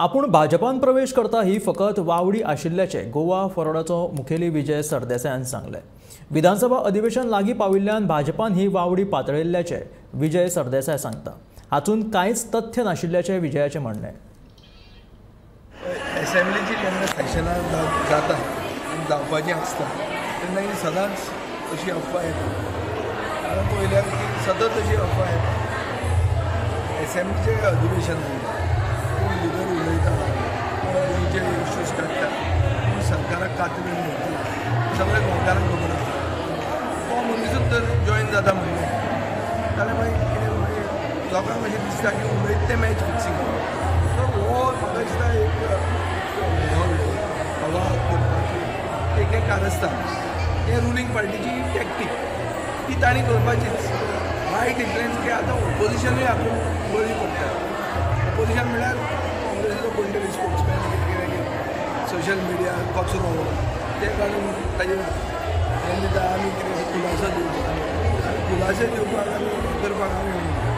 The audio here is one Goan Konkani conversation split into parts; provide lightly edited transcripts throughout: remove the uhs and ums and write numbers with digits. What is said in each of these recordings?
आपूण भाजपान प्रवेश करता ही फकत वावडी आशिल्ल्याचें गोवा फॉरवर्डाचो मुखेली विजय सरदेसायान सांगलें. विधानसभा अधिवेशन लागीं पाविल्ल्यान भाजपान ही वावडी पातळिल्ल्याचें विजय सरदेसाय सांगता. हातूंत कांयच तथ्य नाशिल्ल्याचें विजयाचें म्हणणें. असेंब्लीची जेन्ना सेशनां जाता आनी जावपाचीं आसता तेन्ना ही सदांच अशी अफवा येता. हांवें पळयल्यार की सतत अशी अफवा येता. असेंब्लीचें अधिवेशन जाता, कोण भितर उलयता, कोण गोंयचे इश्यूज काडटा, कोण सरकाराक कातरून धरता, सगळें गोंयकारांक खबर आसता. तो मनीसूच तर जॉयन जाता म्हणलें जाल्यार मागीर कितें मागीर लोकांक अशें दिसता की उलयत तें मॅच फिक्सींग. सो हो म्हाका दिसता एक हवा करपाची एक एक कारस्थान, हें रुलींग पार्टीची टॅक्टीक, ती तांणी करपाचीच. रायट इन्फ्लुएन्स की आतां ओपोजिशनूय आपूण बळी पडटा. ओपोजिशन म्हणल्यार काँग्रेसीचो कोण तरी स्पोक्समॅन कितें कितें सोशल मिडिया कचरो ते काडून ताजेर हें दिता. आमी कितें खुलासो दिवचो, खुलासे दिवपाक आमी हें करपाक हांव येवना.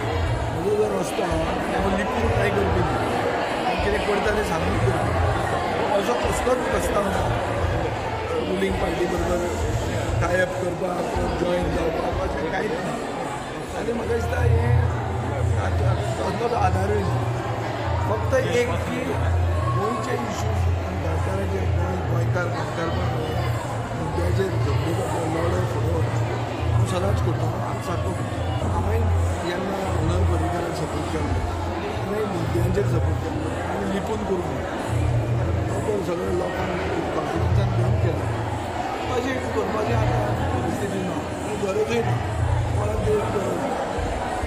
म्हजो जो रस्तो आहा हांव लिपून कांय करपी न्ही, हांव कितें करता तें सांगून करपी. असो कसलोच प्रस्ताव ना रुलींग पार्टी बरोबर टायप करपाक, जॉयन जावपाक, अशें कांयच ना. आनी म्हाका दिसता हें कसलोच आदारूय ना. फक्त एक की गोंयचे इश्यूज आनी गोंयकारांचे, गोंयकार गोंयकारपण मुद्द्याचेर झगडी करता, लढो फुडें व्हरता. हांव सदांच करता, हांव सारको करता. हांवें जेन्ना मनोहर पर्रीकाराक सपोर्ट केल्लो तेन्ना मुद्द्यांचेर सपोर्ट केल्लो आनी लिपून करूंक ना. प्रॉपर सगळे लोकांक कॉन्फिडन्सान घेवन केलो. अशें करपाची आतां परिस्थिती ना आनी गरजूय ना. कोणाक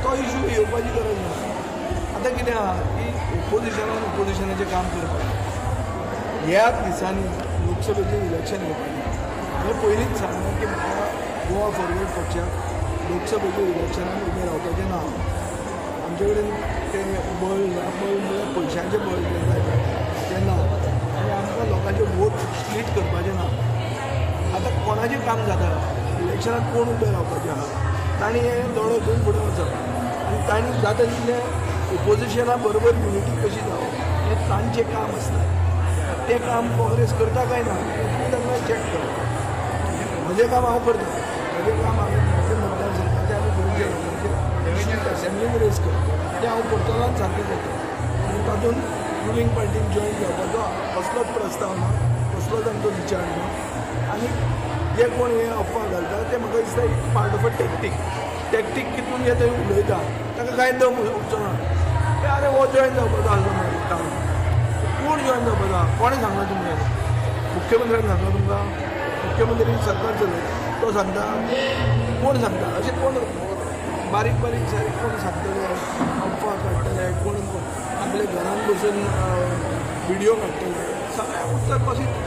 तो इशू येवपाची गरज ना. आतां कितें आहा की ओपोजिशनान ओपोजिशनाचें काम करपाक ह्या दिसांनी लोकसभेचें इलेक्शन येवपाचें. हांवें पयलींच सांगलें की म्हाका गोवा फॉरवर्ड पक्षाक लोकसभेच्या इलेक्शनान उबें रावपाचें ना. आमचे कडेन तें बळ ना, बळ म्हणल्यार पयशांचें बळ जें जाय तें ना. आनी आमकां लोकांचे वोट स्प्लीट करपाचें ना. आतां कोणाचें काम जाता इलेक्शनाक कोण उबें रावपाचें आहा तांणी हें लढो घेवन फुडें वचप आनी तांणी जाता तितलें ओपोजिशना बरोबर युनिटी कशी जावप हें तांचें काम आसता. तें काम काँग्रेस करता काय ना हें तांकां चॅक करप. म्हजें काम हांव करता, म्हजें काम हांवें म्हजें मतदारसंघाचें आनी गोंयच्या लोकांचें इश्यूज असेंब्लीन रेज करप तें हांव करतलोच, सारकें करता. आनी तातूंत रुलींग पार्टीन जॉयन जावपाचो कसलोच प्रस्ताव ना, कसलोच आमचो विचार ना. आनी जे कोण हे अफवा घालता ते म्हाका दिसता एक part of a tactic. Tactic कितून जे थंय उलयता ताका कांय दम उरचो ना. अरे हो जॉयन जावपाचो आसलो मागीर कोण जॉयन जावपाचो आहा? कोणें सांगलां तुमकां? मुख्यमंत्र्यान सांगलां तुमकां? मुख्यमंत्री सरकार चलयता तो सांगता? कोण सांगता? अशें कोण बारीक बारीक सारीक कोण सांगतले, अफवा काडटले, कोण आपल्या घरान बसून व्हिडियो काडटले, सगळें उत्तर कशें.